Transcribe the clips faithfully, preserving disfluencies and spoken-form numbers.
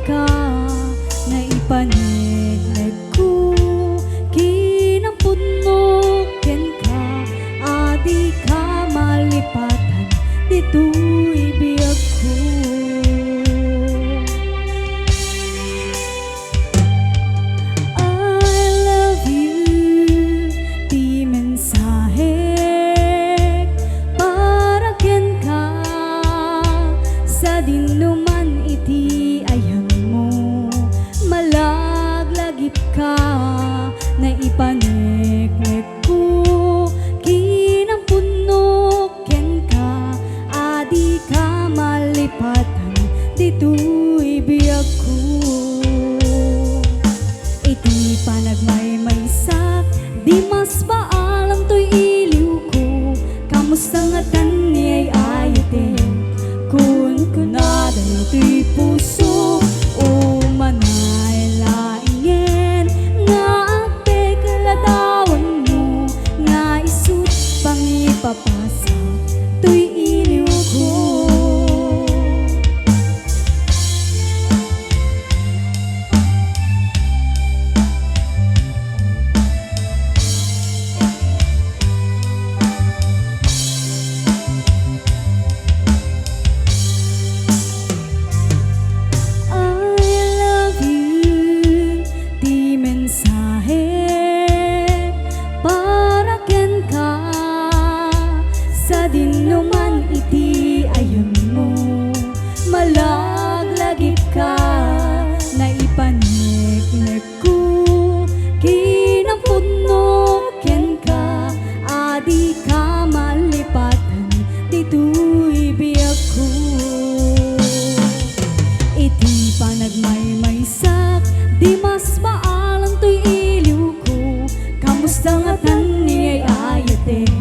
Ka, naipaneknekko, kinapudnok kenka, a dika malipatan ditoy biagko. I love you, ti mensahek para kenka, sadinoman iti ayammo, malaglagipka, naipaneknekko, kinapudnok kenka, a dika malipatan ditoy biagko. Iti panagmaymaysak, di masbaalan toy iliwko. Kamusta ngatan ni ay-ayatek? Kunkuna daytoy puso, umanay laengen nga agpekladawmo, nga isut' pangipapasa toy iliwko. I love you, ti mensahe para kenka, sadinoman iti ayammo, malaglagipka, naipaneknekko, kinapudnok kenka, a dika malipatan ditoy biagko. Iti panagmaymaysak, di masbaalan toy iliwko. Kamusta ngatan ni ay-ayatek?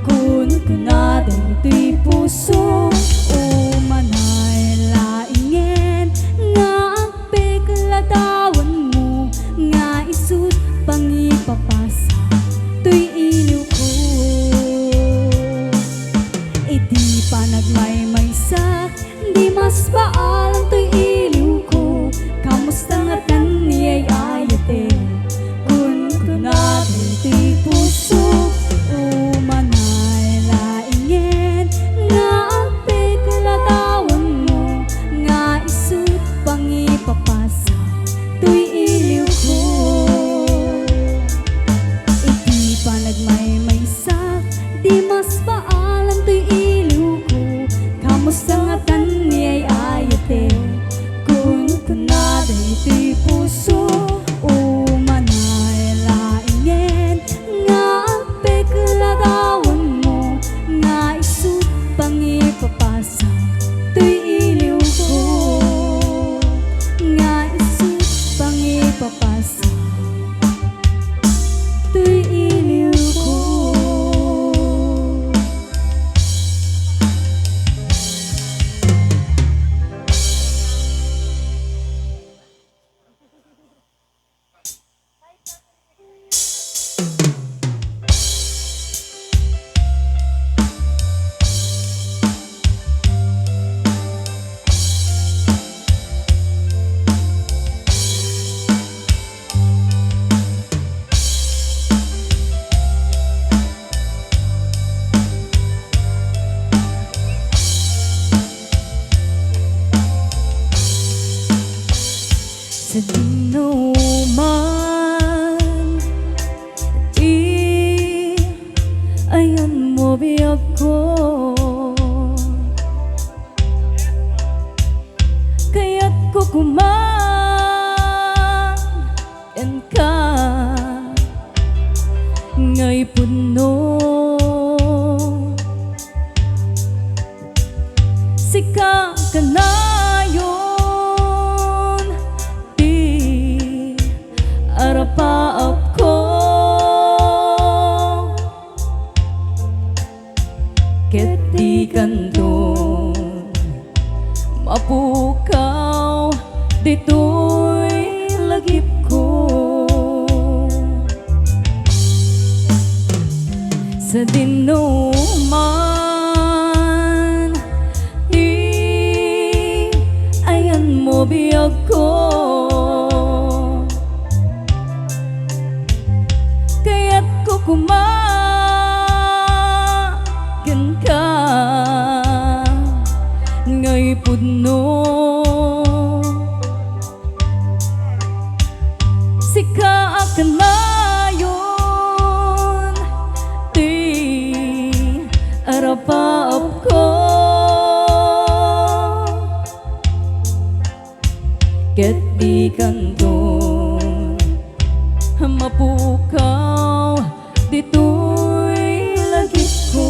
Kunkuna daytoy puso, umanay laengen nga agpekladawmo, nga isut' pangipapasa toy iliwko. Iti panagmaymaysak, di masbaalan toy iliwko. Kamusta ngatan ni ay-ayatek? Kunkuna daytoy puso, umanay laengen nga agpekladawmo, nga isut' pangipapasa toy iliwko. Iti panagmaymaysak, di masbaalan toy iliwko. Kamusta ngatan ni ay-ayatek? Kunkuna daytoy puso, umanay laengen nga agpekladawmo, nga isut' pangipapasa toy iliwko, nga isut' pangipapasa toy iliwko. Sadinoman ti ayanmo, biagko, kayatko koma kenka nga ipudno. Sika kanayon ti arapaapko, ket dikanto mapukaw ditoy lagipko. Sadinoman ti ayanmo, biag biagko. Kayatko koma kenka, ngay pudno. Sika a kanayon ti arapaapko. Ket dikanton mapukaw ditoy lagipko.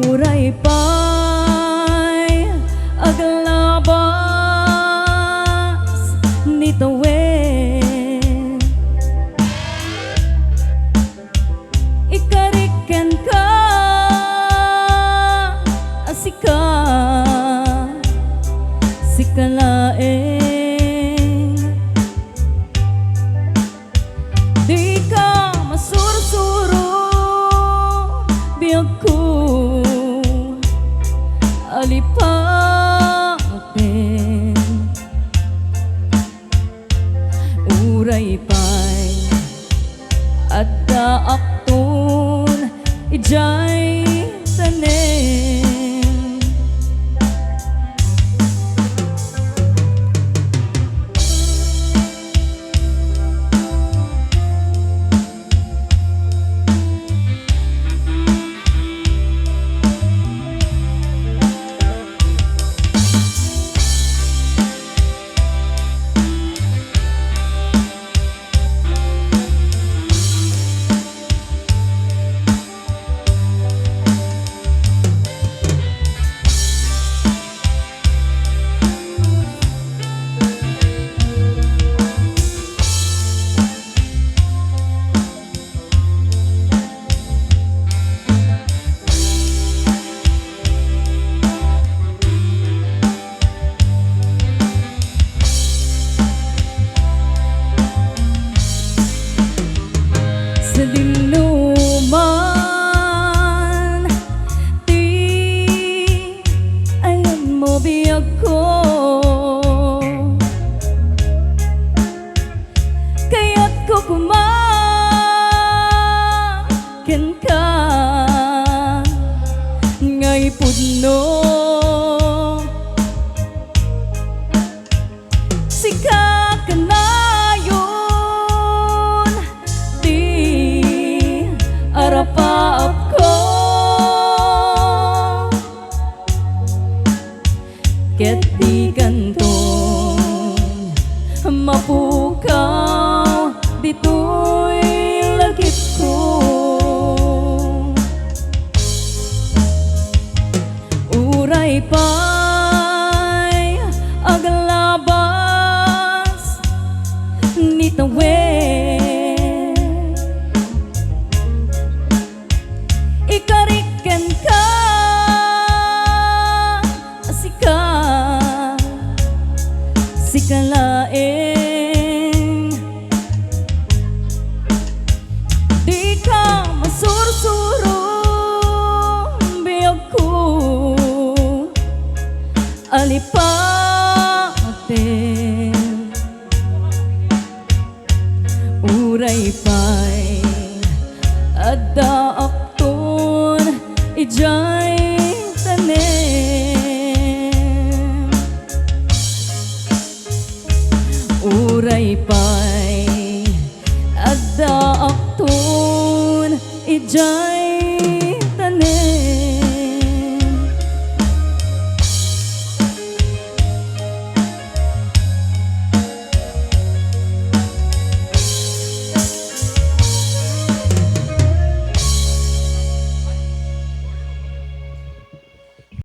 Uray pay aglabas ni tawen, ikarik kenka a sika, sika laeng. Dika masursuro, biagko, alipaten. Uray pay addaakton idiay tanem. Sadinoman ti ayanmo, biagko. Kayatko koma kenka, ngay pudno. Sika kanayon ti arapaapko. Ket dikanton mapukaw ditoy lagipko. Uray pay aglabas ni tawen, ikarik kenka a sika, sika laeng. Dika masursuro, biagko, alipaten. Uray pay addaakton idiay tanem. Uray pay addaakton idiay